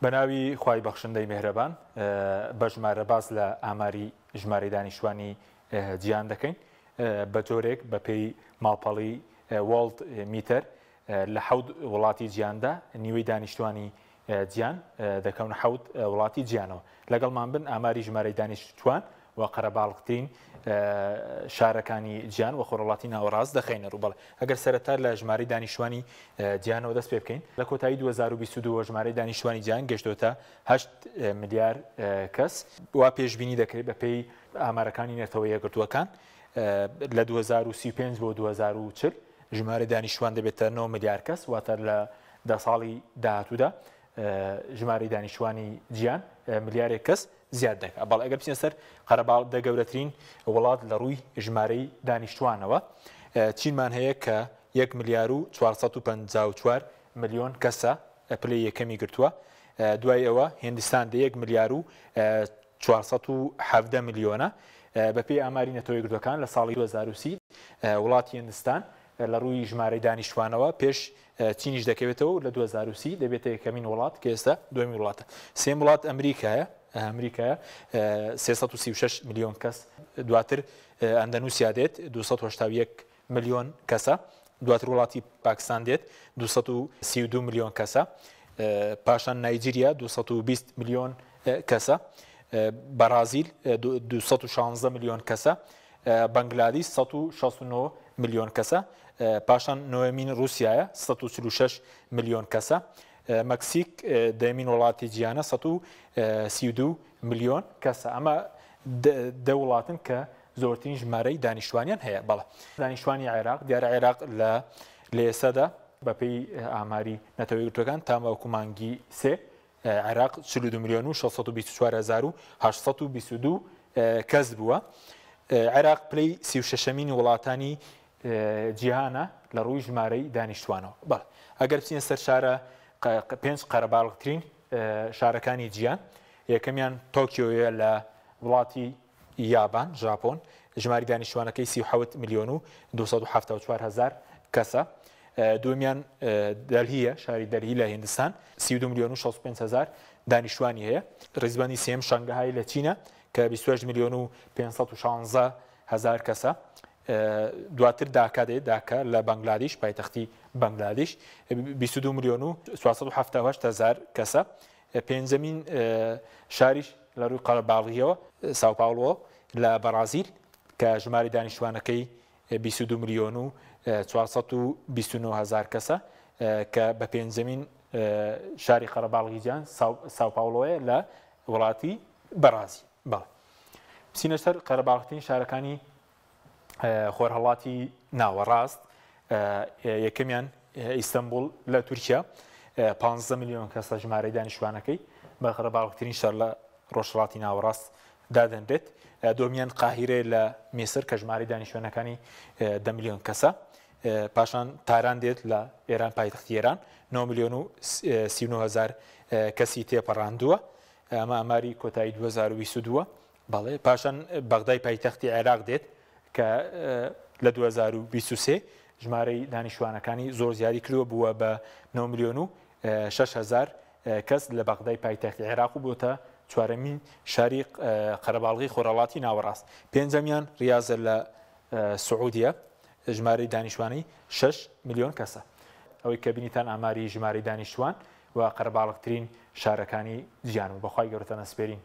بەناوی خوای بەخشندەی مێهرەبان بە ژمارە باس لە ئاماری ژمارەی دانیشتوانی جیهان دەکەین بە جۆرێک بە پێی ماڵپەڵی وۆڵد میتەر لە حەوت وڵاتی جیهاندا نیوەی دانیشتوانی جیان دەکەونە حەوت وڵاتی جیانەوە. لەگەڵمان بن ئاماری ژمارەی دانیشتوان و قەرەباڵغترین شارەکانی جیان و خۆرهەڵاتی ناوەڕاست دەخەینە ڕوو. بەڵێ ئەگەر سەرەتا لە ژمارەی دانیشتوانی جیانەوە دەست پێ بکەین، لە کۆتایی 2022 ژمارەی دانیشتوانی جیان گەشتۆتە 8 ملیار کەس. وا پێشبینی دەکرێت بەپێی ئامارەکانی نەتەوە یەکگرتووەکان لە 2035 بۆ 2040 ژمارەی دانیشتوان دەبێتە 9 ملیار کەس، واتە لە دە ساڵی داهاتوودا ژمارەی دانیشتوانی جیان ملیارێک کەس زیاد دەکات. بەڵێ ئەگەر بچینە سەر قەرەباڵ دە گەورەترین وڵات لە ڕووی ژمارەی دانیشتوانەوە چینمان هەیە کە 1 ملیار و 454 ملیۆن کەسە پلەی یەکەمی گرتووە. دوای ئەوە هندستان دە 1 ملیار و 417 ملیۆنە. بەپێی ئاماری نەتەوە یەکگرتووەکان لە ساڵی 2030 وڵاتی هندستان لە ڕووی ژمارەی دانیشتوانەوە پێش چینیش دەکەوێتەوە و لە 2030 دەبێتە یەکەمین وڵات کە ئێستا دووەمین وڵاتە. سێم وڵات ئەمریکایە ئەمریکایە 336 ملیۆن کەس، دواتر ئەندەنوسیا دێت 281 ملیۆن کەسە، دواتر وڵاتی پاکستان دێت 232 ملیۆن کەسە، پاشان نایجیریا 220 ملیۆن کەسە، بەرازیل 216 ملیۆن کەسە، بەنگلادیش 169 ملیۆن کەسە، پاشان نۆیەمین ڕووسیایە 146 ملیۆن کەسە، مەکسیک دەیەمین وڵاتی جیهانە 132 ملیۆن کەسە. ئەمە دە وڵاتن کە زۆرترین ژمارەی دانیشتوانیان هەیە. بەڵێ دانیشتوانی عێراق، دیارە عێراق لە لە ئێستادا بەپێی ئاماری نەتەوە یەکگرتووەکان تا ماوەکو مانگی سێ عێراق 42 ملیۆن و 624 هەزار و 822 کەس بووە. عێراق پلەی 36مین وڵاتانی جیهانە لە ڕووی ژمارەی دانیشتوانەوە. بەڵێ ئەگەر بچینە سەر شارە پێنج قەرەباڵغترین شارەکانی جیهان، یەکەمیان تۆکیۆیە لە وڵاتی یابان، ژاپۆن، ژماری دانیشتوانەکەی 37 ملیۆن و 274 هەزار کەسە. دووەمیان دەلهیە، شاری دەلهی لە هیندستان، 32 ملیۆن و 65 هەزار دانیشتوانی هەیە. ڕیزبەندی سێیەم شەنگەهای لە چینە کە 28 ملیۆن و 516 هەزار کەسە. دواتر داکا دێت، داکا لە بەنگلادیش، پایتەختی بەنگلادیش، 22 ملیۆن و 478 هەزار کەسە. پێنجەمین شاریش لە ڕووی قەرەباڵغییەوە ساوپاوڵۆ لە بەڕازیل کە ژمارەی دانیشتوانەکەی 22 ملیۆن و 429 هەزار کەسە کە بە پێنجەمین شاری قەرەباڵغی جیهان ساوپاوڵۆیە لە وڵاتی بەڕازیل. بەڵێ بچینە سەر قەرەباڵغترین شارەکانی خۆرهەڵاتی ناوەڕاست، یەکەمیان ئیستەنبوڵ لە تورکیا 15 ملیۆن کەسە ژمارەی دانیشتوانەکەی، بە قەرەباڵغترین شار لە ڕۆژهەڵاتی ناوەڕاست دادەنرێت. دووەمیان قاهیرەیە لە میسر کە ژمارەی دانیشتوانەکانی 10 ملیۆن کەسە. پاشان تاران دێت لە ئێران، پایتەختی ئێران 9 ملیۆن و 39 هەزار کەسی تێپەڕاندووە. ئەمە ئاماری کۆتایی 2022. بەڵێ پاشان بەغدای پایتەختی عێراق دێت کە لە 2023 ژمارەی دانیشتوانەکانی زۆر زیادی کردووە، بووە بە 9 ملیۆن و 6 هەزار کەس لە بەغدای پایتەختی عێراق و بۆتە چوارەمین شاری قەرەباڵغی خۆرهەڵاتی ناوەڕاست. پێنجەمیان ڕیازە لە سعودیە، ژمارەی دانیشتوانی 6 ملیۆن کەسە. ئەوەی کە بینیتان ئاماری ژمارەی دانیشتوان و قەرەباڵغترین شارەکانی جیهان و بەخوای گەورەتان ئەسپێرین.